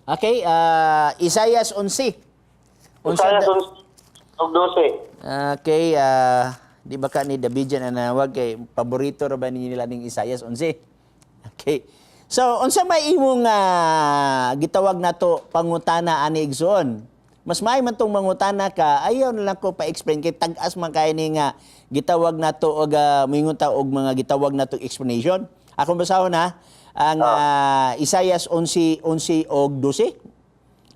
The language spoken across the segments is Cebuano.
Okay, Isaias 11. Unsa Isaiah 11 og 12. Okay, di ba ka ni Davidian ang nawag kay paborito ra ba nila ning Isaias 11? Okay. So, unsa may imong gitawag nato pangutana ani, igsoon? Mas maayo man tong mangutana ka, ayaw na lang ko pa-explain kay tag-as man kay ni nga gitawag nato og moingon ta og mga gitawag nato explanation. Akong basahon ha ang Isaias 11 11 og 12.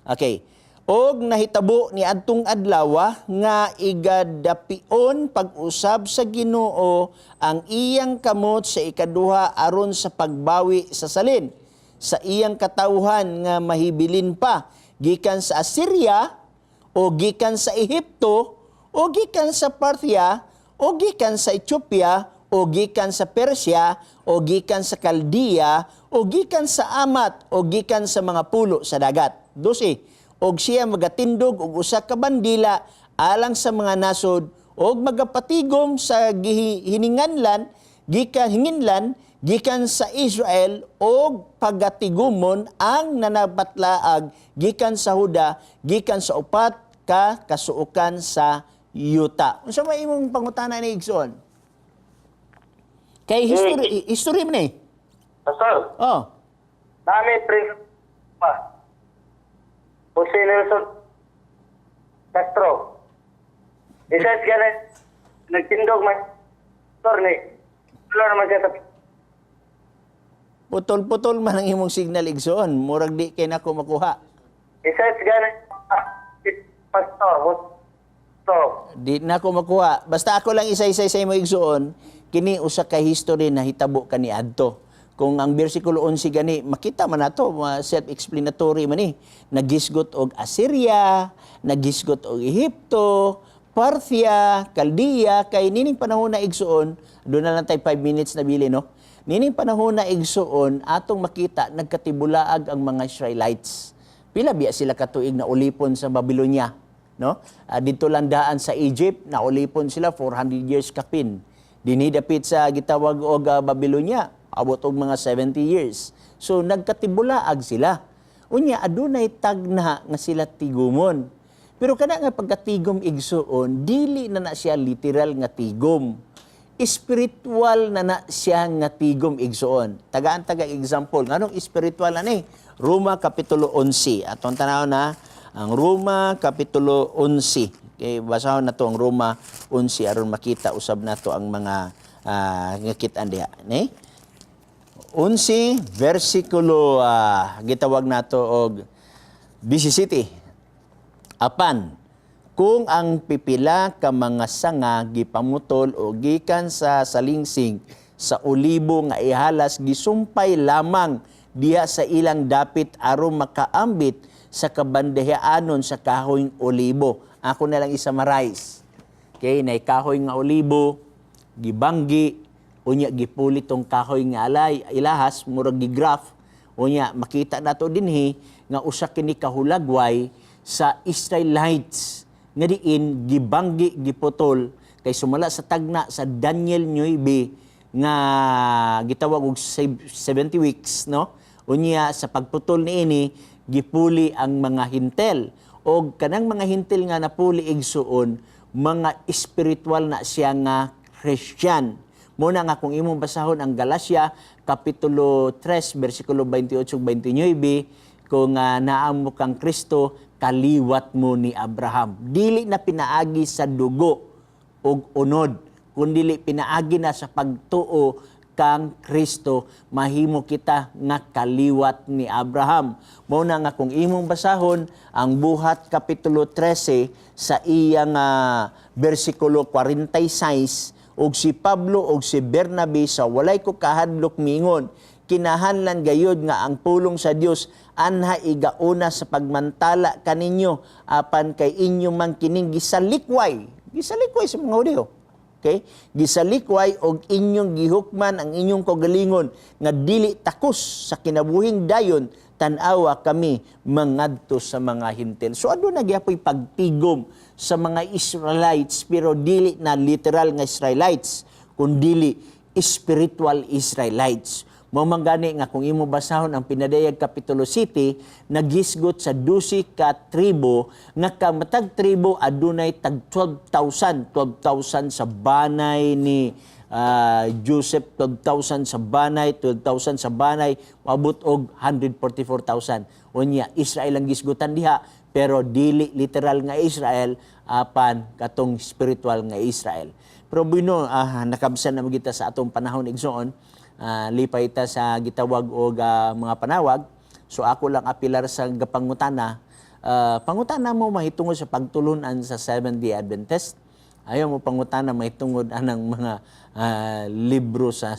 Okay. Og nahitabo ni adtong adlaw nga igadapion pag-usab sa Ginoo ang iyang kamot sa ikaduha aron sa pagbawi sa salin sa iyang katawhan nga mahibilin pa gikan sa Assyria o gikan sa Ehipto o gikan sa Parthia o gikan sa Ethiopia o gikan sa Persia o gikan sa Caldea o gikan sa Amat o gikan sa mga pulo sa dagat. 12. Og siya magatindog og usa ka bandila alang sa mga nasod og magapatigom sa hininganlan gikan hinginlan gikan sa Israel og pagatigumon ang nanabatlaag gikan sa Huda, gikan sa upat ka kasuokan sa yuta. Unsa may imong pangutana ni, igsoon? Kay history history man eh. Pastor, Oh. nami Prince pa. Jose Nelson Castro. Isa siya na nagtindog man. Pastor ni. Wala naman siya sa Putol-putol man ang imong signal, igsoon. Murag di kay nako makuha. Isa siya na Pastor Pastor. Di na ako makuha. Basta ako lang isa-isa sa imo, igsoon, kini usa ka history na hitabo kaniadto. Kung ang bersikulo 11 gani, makita man nato, self-explanatory man ni. Nagisgot og Assyria, nagisgot og Ehipto, Parthia, Caldea, kay nining panahon na, igsoon, doon na lang tayo 5 minutes na bili, no? Nining panahon na, igsoon, atong makita, nagkatibulaag ang mga Israelites. Pila biya sila katuig na ulipon sa Babylonia, no? Dito lang daan sa Egypt, naulipon sila 400 years kapin. Dinhi dapit sa gitawag og Babylonia, abot og mga 70 years. So nagkatibulaag sila. Unya adunay tagna nga sila tigumon. Pero kana nga pagkatigom, igsuon, dili na na siya literal nga tigom. Spiritual na na siya nga tigom, igsuon. Tagaan taga example, nganong spiritual na ni? Roma kapitulo 11. Atong tanaw na ang Roma kapitulo 11. Okay, basahon na to ang Roma 11 aron makita usab nato ang mga nga kit-an diha. Ni? 11 versikulo gitawag nato og 17. Apan kung ang pipila ka mga sanga gipamutol o gikan sa salingsing sa olibo nga ihalas gisumpay lamang diha sa ilang dapit aron makaambit sa kabandehaanon sa kahoy olibo. Ako na lang i-summarize. Okay, nay kahoy nga olibo, gibanggi, unya gipulit tong kahoy nga alay, ilahas, murag gigraft. Unya makita nato dinhi nga usa kini kahulagway sa Israelites nga diin gibanggi, giputol kay sumala sa tagna sa Daniel 9 nga gitawag og 70 weeks, no? Unya sa pagputol niini, gipuli ang mga hintel og kanang mga hintel nga napuli, igsuon, mga espiritual na siya nga Christian. Muna nga kung imong basahon ang Galacia kapitulo 3 bersikulo 28 ug 29, kung naa mo kang Kristo, kaliwat mo ni Abraham. Dili na pinaagi sa dugo ug unod, kundili pinaagi na sa pagtuo kang Kristo, mahimo kita nga kaliwat ni Abraham. Mao na nga kung imong basahon ang Buhat kapitulo 13 sa iyang bersikulo 46, og si Pablo og si Bernabe sa walay ko kahadlok mingon, "Kinahanglan gayud nga ang pulong sa Dios anha igauna sa pagmantala kaninyo, apan kay inyo man kining gisalikway," gisalikway sa mga Hudiyo. Okay? "Gisalikway og inyong gihukman ang inyong kaugalingon nga dili takos sa kinabuhing dayon, tan-awa kami mangadto sa mga Hintil." So aduna gyapoy pagtigom sa mga Israelites, pero dili na literal nga Israelites kundili spiritual Israelites. Mao man gani nga kung imo basahon ang Pinadayag Kapitulo 7, naghisgot sa 12 ka tribo nga kamatag tribo adunay tag 12,000, 12,000 sa banay ni Joseph, 12,000 sa banay, 12,000 sa banay, moabot og 144,000. Unya, Israel ang gisgutan diha, pero dili literal nga Israel apan katong spiritual nga Israel. Pero bueno, nakabsan na kita sa atong panahon, igsoon, lipay ta sa gitawag og mga panawag. So ako lang apilar sa gapangutana, pangutana mo mahitungod sa pagtulunan sa Seventh-day Adventist. Ayaw mo pangutana mahitungod anang mga libro sa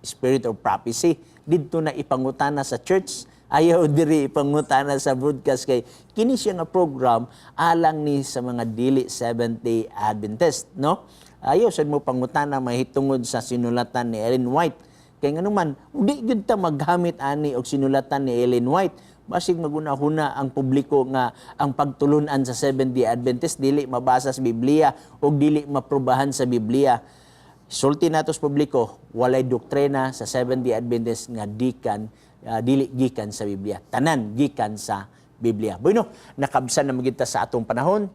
Spirit of Prophecy. Didto na ipangutana sa church. Ayaw diri ipangutana sa broadcast kay kini siya nga program alang ni sa mga dili Seventh-day Adventist, no? Ayaw sad mo pangutana mahitungod sa sinulatan ni Ellen White. Kay nganuman, di gyud ta maggamit ani og sinulatan ni Ellen White. Basig maguna-huna ang publiko nga ang pagtulunan sa Seventh-day Adventist dili mabasa sa Biblia o dili maprobahan sa Biblia. Sulti nato sa publiko, walay doktrina sa Seventh-day Adventist nga dikan dili gikan sa Biblia. Tanan gikan sa Biblia. Bueno, nakabsan na magita sa atong panahon.